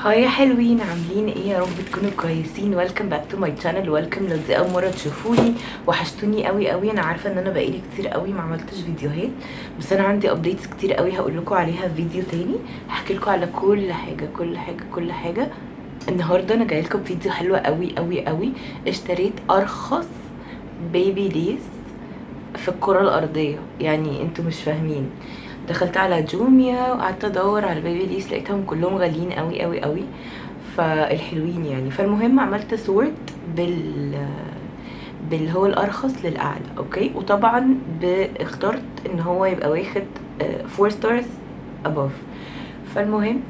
Hi يا حلوين، عاملين ايه؟ يا رب تكونوا كويسين. welcome back to my channel. welcome لو دي اول مرة تشوفوني. وحشتوني قوي قوي. انا عارفه ان انا بقالي كتير قوي ما عملتش فيديوهات، بس انا عندي updates كتير قوي هقول لكم عليها في فيديو تاني. هحكي لكم على كل حاجة كل حاجة كل حاجة. النهارده انا جاية لكم فيديو حلو قوي قوي قوي. اشتريت ارخص Babyliss في الكرة الأرضية، يعني انتوا مش فاهمين. دخلت على جوميا وقعدت ادور على Babyliss، لقيتهم كلهم غاليين قوي قوي قوي، فالحلوين يعني. فالمهم عملت sort باللي هو الارخص للاعلى، okay. وطبعا اخترت ان هو يبقى واخد 4 stars above. فالمهم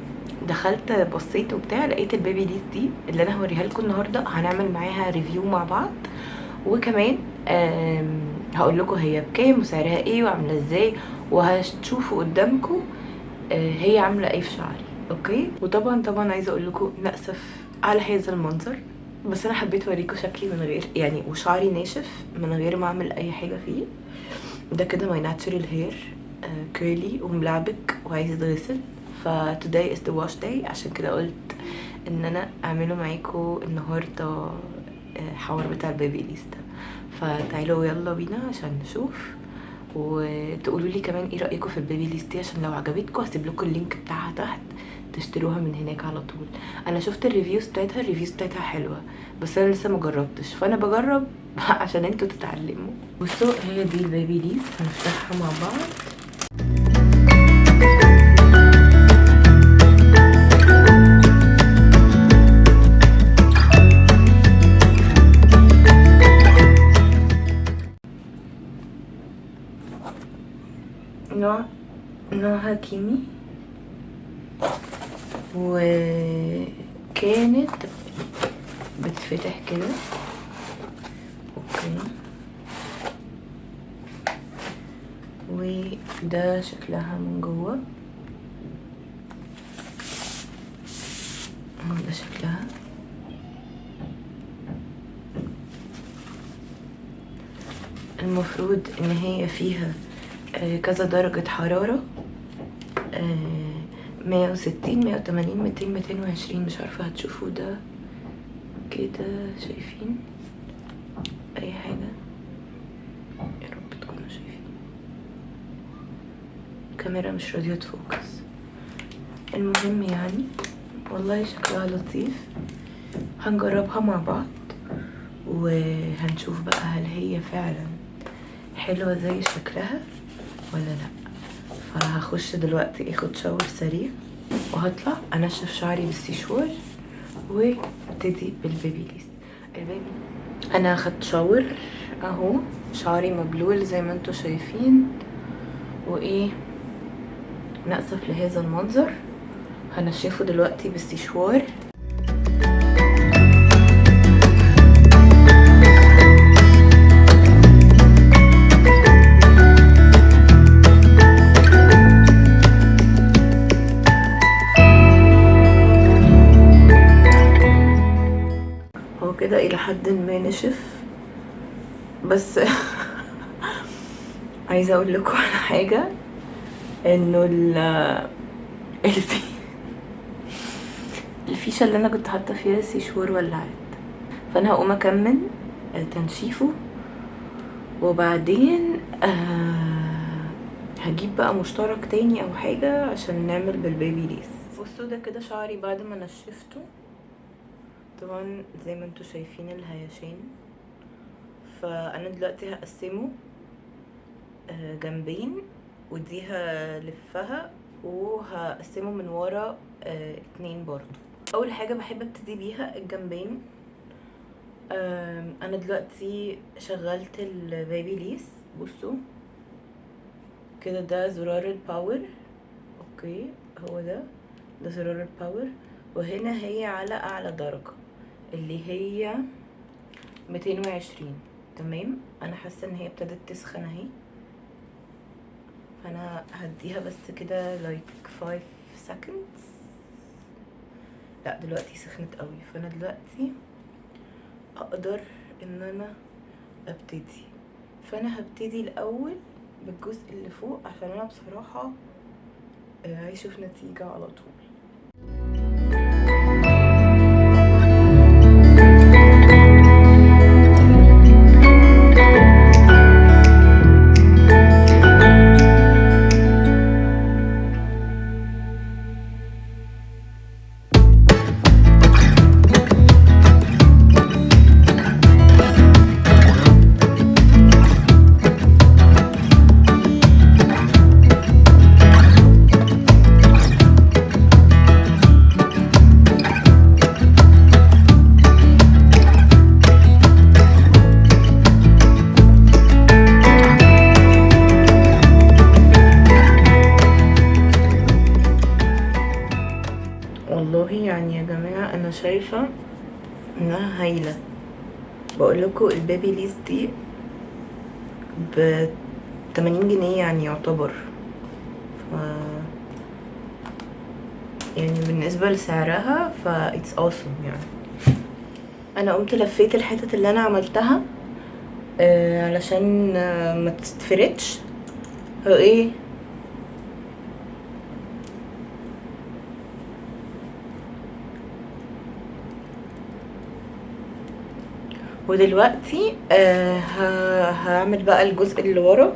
دخلت بصيت وبتاع، لقيت ال Babyliss دي اللي انا هوريها لكم النهارده، هنعمل معاها review مع بعض، وكمان هقول لكم هي بكام وسعرها ايه وعامله ازاي، وهتشوفوا قدامكم هي عامله ايه في شعري، okay. وطبعا طبعا عايزه اقول لكم نأسف على هذا المنظر، بس انا حبيت اوريكم شكلي من غير يعني، وشعري ناشف من غير ما اعمل اي حاجة فيه. ده كده my natural hair، curly وملعبك وعايز يتغسل. ف today is the wash day، عشان كده قلت ان انا اعمله معاكم النهارده حوار بتاع ال Babyliss ده. فتعالوا يلا بينا عشان نشوف، وتقولوا لي كمان ايه رايكم في ال Babyliss دي، عشان لو عجبتكم هسيب لكم ال link بتاعها تحت تشتروها من هناك على طول. انا شفت ال reviews بتاعتها، ال reviews بتاعتها حلوة، بس انا لسه ما جربتش، فانا بجرب عشان انتوا تتعلموا. بصوا، هي دي ال Babyliss، هنفتحها مع بعض. نوعها كيمي، وكانت بتفتح كده، okay. وده شكلها من جوه، ده شكلها. المفروض ان هي فيها كذا درجة حرارة، 160، 180، 200، 220. مش عارفة هتشوفوا ده كده، شايفين اي حاجة؟ يا رب تكونوا شايفين. الكاميرا مش راضية ت focus. المهم يعني والله شكلها لطيف، هنجربها مع بعض وهنشوف بقى هل هي فعلا حلوة زي شكلها ولا لا. فهخش دلوقتي اخد shower سريع وهطلع انشف شعري بالسيشوار وابتدي بال Babyliss. ال baby انا اخدت shower اهو، شعري مبلول زي ما انتوا شايفين، وايه نأسف لهذا المنظر. هنشفه دلوقتي بالسيشوار. هو كده الى حد ما نشف، بس عايزه اقول لكم على حاجة، انه الفيشه اللي انا كنت حاطه فيها السيشوار ولعت، فانا هقوم اكمل تنشيفه، وبعدين هجيب بقى مشترك تاني او حاجة عشان نعمل بال Babyliss. بصوا ده كده شعري بعد ما نشفته، طبعا زي ما انتوا شايفين الهيشان. فانا دلوقتي هقسمه جنبين، ودي هلفها، وهقسمه من ورا اتنين برضو. اول حاجة بحب ابتدي بيها الجنبين. انا دلوقتي شغلت ال Babyliss. بصوا كده، ده زرار ال power، okay، هو ده زرار ال power، وهنا هي على اعلى درجة اللي هي 220. تمام، انا حاسة ان هي ابتدت تسخن اهي، فانا هديها بس كده like 5 seconds. لا دلوقتي سخنت قوي، فانا دلوقتي اقدر ان انا ابتدي. فانا هبتدي الاول بالجزء اللي فوق عشان انا بصراحة عايزة اشوف نتيجة على طول. انها هايلة. بقول لكم ال Babyliss دي ب 80 جنيه يعني يعتبر، ف يعني بالنسبة لسعرها ف it's awesome يعني. انا قمت لفيت الحتت اللي انا عملتها علشان ما تتفردش. هو ايه ودلوقتي هعمل بقى الجزء اللي ورا.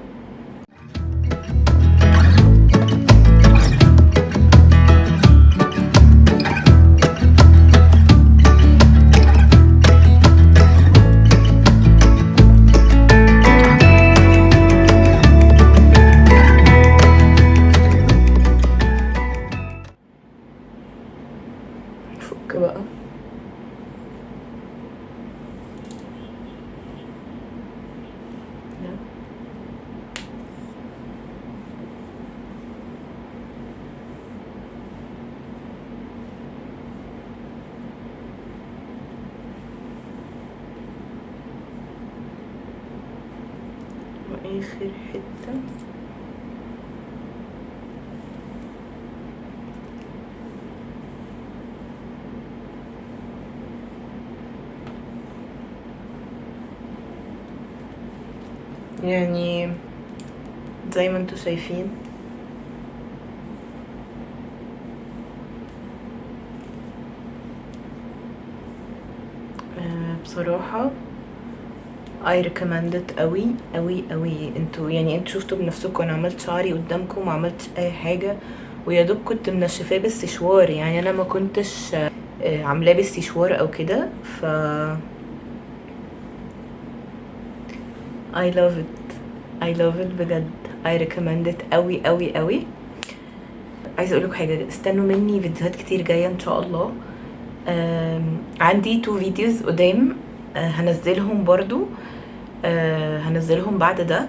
فك بقى. واخر حتة يعني زي ما انتوا شايفين بصراحة I recommend it قوي قوي قوي. انتوا يعني انتوا شفتوا بنفسكم انا عملت شعري قدامكم وما عملتش اي حاجة، ويا دوب كنت منشفاه بالسشوار، يعني انا ما كنتش عاملاه بالسشوار او كده. ف I love it، I love it بجد، I recommend it قوي قوي قوي. عايزه اقول لكم حاجة، استنوا مني فيديوهات كتير جاية ان شاء الله. عندي 2 videos قدام، هنزلهم برضو، هنزلهم بعد ده،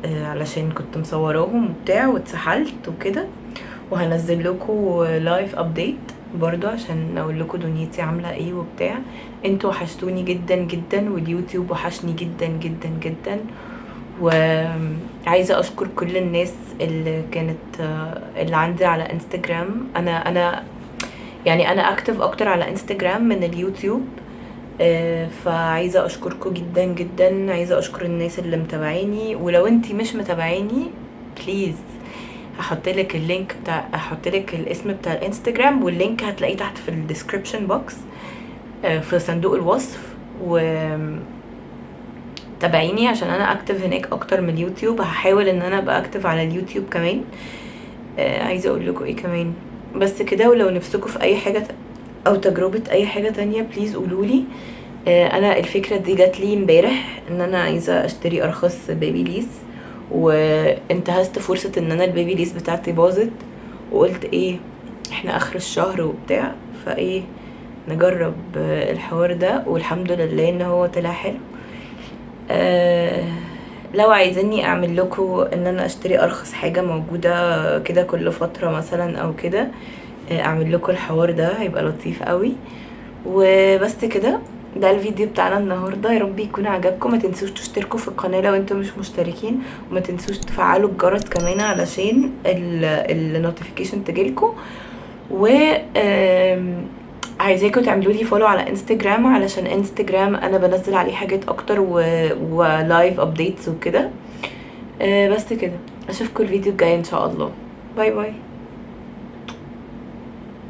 علشان كنت مصوراهم وبتاع واتسحلت وكده. وهنزل لكم life update برضو عشان اقول لكم دنيتي عامله ايه وبتاع. انتوا وحشتوني جدا جدا، واليوتيوب وحشني جدا جدا جدا. وعايزه اشكر كل الناس اللي كانت، اللي عندي على انستجرام. انا active اكتر على انستجرام من اليوتيوب، فعايزه اشكركم جدا جدا. عايزه اشكر الناس اللي متابعيني، ولو انتي مش متابعيني please هحط لك ال link بتاع، هحط لك الاسم بتاع الانستجرام وال link هتلاقيه تحت في ال description box، في صندوق الوصف. و تابعيني عشان انا active هناك اكتر من اليوتيوب. هحاول ان انا ابقى active على اليوتيوب كمان. عايزه اقول لكم ايه كمان بس كده. ولو نفسكم في اي حاجة او تجربه اي حاجة تانية please قولولي. انا الفكرة دي جات لي امبارح ان انا عايزه اشتري ارخص Babyliss، وانتهزت فرصة ان انا ال Babyliss بتاعتي باظت، وقلت ايه احنا اخر الشهر وبتاع، فايه نجرب الحوار ده، والحمد لله ان هو طلع حلو. لو عايزيني اعمل لكم ان انا اشتري ارخص حاجة موجودة كده كل فترة مثلا او كده، اعمل لكم الحوار ده، هيبقى لطيف قوي. وبس كده، ده الفيديو بتاعنا النهارده، يا رب يكون عجبكم. ما تنسوش تشتركوا في القناة لو انتم مش مشتركين، وما تنسوش تفعلوا الجرس كمان علشان ال notification تجيلكم. و عايزاكم تعملوا لي follow على انستجرام، علشان انستجرام انا بنزل عليه حاجات اكتر و life updates وكده. بس كده، اشوفكم الفيديو الجاي ان شاء الله. bye bye.